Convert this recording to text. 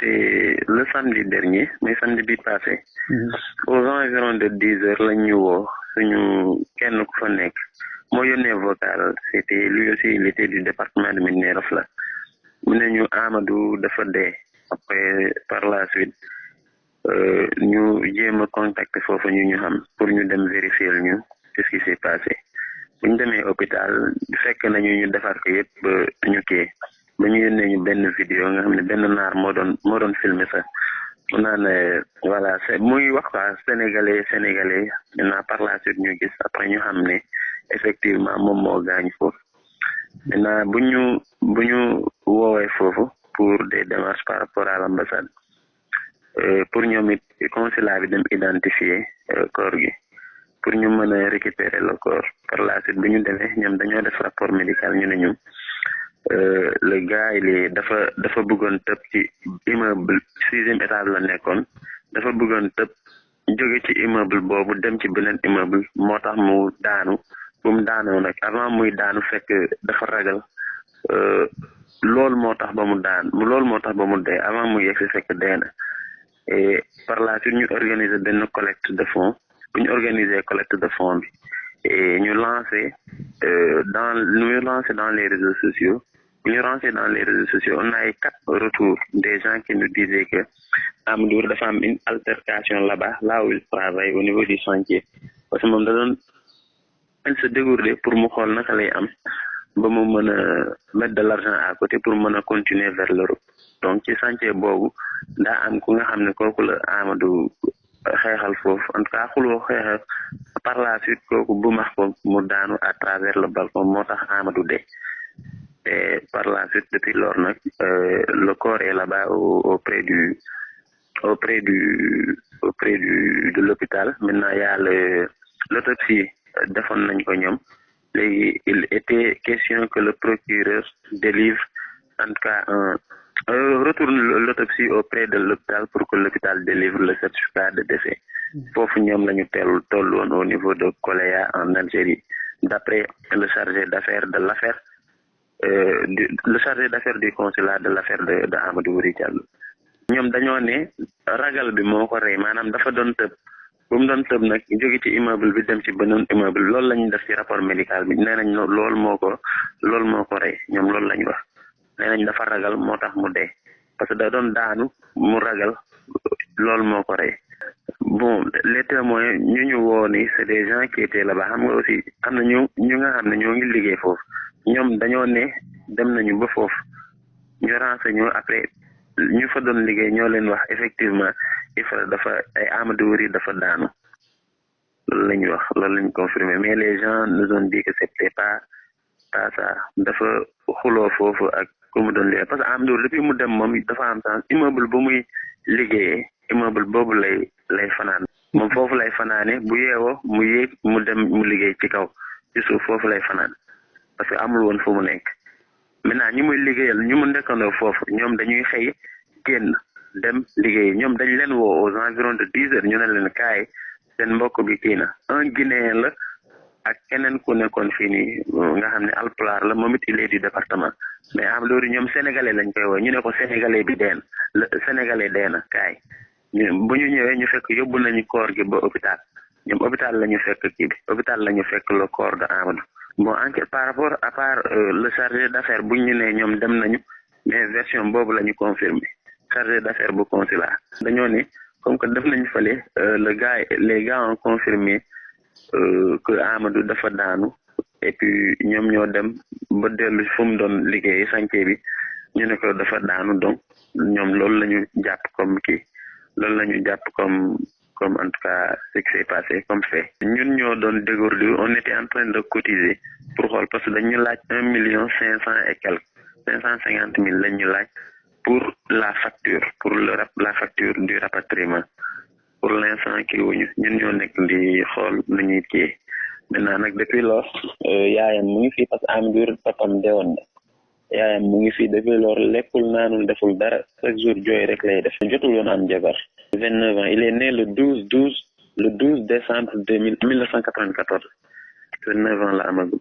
c'est le samedi dernier mais samedi bi passé aux environs de 10 heures lañ ñu woo suñu kenn ku fa nekk moo yónnee vocal c'était lui aussi il était du département de Médina Yoro Foulah mu ne ñu Amadou dafa dee après par la suite ñu jéem a contacter foofu ñu xam pour ñu dem vérifier ñu qu'est-ce qui s'est passé bu ñu demee hôpital fekk nañu ñu defar ko yëpp ba ñu kii ba ñu yónnee ñu benn vidéo nga xam ne benn naar moo doon filmer sax mu naan voilà c'est muy wax quoi sénégalais maintenant par la suite ñu gis après ñu xam ne effectivement moom moo gaañ foofu maintenant bu ñu woowee foofu pour des démarches par rapport à l'ambassade pour ñoom it consulat bi dem identifier corps gi pour ñu mën a récupérer le corps par la suite bu ñu demee ñoom dañoo def rapport médical ñu ne ñu le gars dafa bëggoon tëb ci immeuble 6e étage la nekkoon dafa bëggoon tëb jóge ci immeuble boobu dem ci beneen immeuble moo tax mu daanu bu mu daanoo nag avant muy daanu fekk dafa ragal loolu moo tax ba mu dee avant muy yegg si fekk dee na et par la suite ñu organiser benn collecte de fonds bu ñu organiser collecte de fonds bi et ñu lancer dans les réseaux sociaux bu ñu lancer dans les réseaux sociaux on a eu 4 retours des gens qui nous disaient que Amadou dafa am une altercation là-bas là où il travaille au niveau du chantier parce que moom da doon il se dégourdait pour mu xool naka lay am ba mu mën a mettre de l'argent à côté pour mën a continuer vers l'Europe donc ci chantier boobu daa am ku nga xam ne kooku la Amadou xeexal foofu en tout cas xuloo xeexal par la suite kooku bu max ko mu daanu à travers le balcon moo tax Amadou dee et par la suite depuis lors nag le corps est là-bas auprès de l'hôpital maintenant il y a l'autopsie defoon nañ ko ñoom léegi il était question que le procureur délivre en tout cas retourne l'autopsie auprès de l'hôpital pour que l'hôpital délivre le certificat de décès foofu ñoom la ñu toll woon au niveau de Koleya en Algérie d'après le chargé d'affaires de l'affaire le chargé d'affaires du consulat de l'affaire de Amadou Wuri Diallo ñoom dañoo ne ragal bi moo ko rey maanaam dafa doon tëb bu mu doon tëb nag jóge ci immeuble bi dem ci beneen immeuble loolu la ñu def ci rapport médical bi nee nañ loolu moo ko rey ñoom loolu la ñu wax nee nañ dafa ragal moo tax mu dee parce que da doon daanu mu ragal loolu moo ko rey bon les témoins ñu woo ni c'est des gens qui étaient là-bas xam nga aussi am na ñu nga xam ne ñoo ngi liggéey foofu ñoom dañoo ne dem nañu ba foofu ñu renseigné après ñu fa doon liggéey ñoo leen wax effectivement dafa ay Amadou Wuri dafa daanu loolu la ñu wax loolu la ñu confirmé mais les gens nous ont dit que c'était pas ça dafa xuloo foofu ak ku mu doon liggéey parce que Amadou Wuri depuis mu dem moom dafa am sens immeuble bu muy liggéeyee immeuble boobu lay fanaan moom foofu lay fanaane bu yeewoo mu yéeg mu dem mu liggéey ci kaw ci suuf foofu lay fanaan parce que amul woon fu mu nekk maintenant ñu muy liggéeyal ñu mu nekkandoo foofu ñoom dañuy xëy génn dem liggéey ñoom dañ leen woo aux environs de 10 heures ñu ne leen kaay seen mbokk bi kii na un Guinéen la ak keneen ku nekkoon fii nii nga xam ne alpulaar la moom it il est du département mais am loolu ñoom sénégalais lañ koy woo ñu ne ko sénégalais bi dee na sénégalais dee na kaay bu ñu ñëwee ñu fekk yóbbu nañu corps gi ba hôpital ñoom hôpital la ñu fekk kii bi hôpital la ñu fekk le corps de Amadou bon enquête par rapport à part le chargé d'affaires bu ñu ne ñoom dem nañu mais version boobu la ñu confirmé chargé d'affaires bu consulat dañoo ne comme que def nañu fale les gars ont confirmé que Amadou dafa daanu et puis ñoom ñoo dem ba dellu fu mu doon liggéey chantier bi ñu ne ko dafa daanu donc ñoom loolu la ñu jàpp comme kii loolu la ñu jàpp comme en tout cas ce qui s'est passé comme fait ñun ñoo doon dégourdi on était en train de cotiser pour xool parce que dañu laaj 1,5 million et quelque 550,000 lañ ñu laaj pour la facture pour la facture du rapatriement pour l'instant kii wuñu ñun ñoo nekk di xool nu ñuy kii maintenant nag depuis lors yaayam mu ngi fii parce que Amadou papam deewoon na yaayam mu ngi fii depuis lors lekkul naanul deful dara chaque jour jooy rek lay def jotul woon am jabar 29 ans il est né le 12 décembre 1994 29 ans la amagum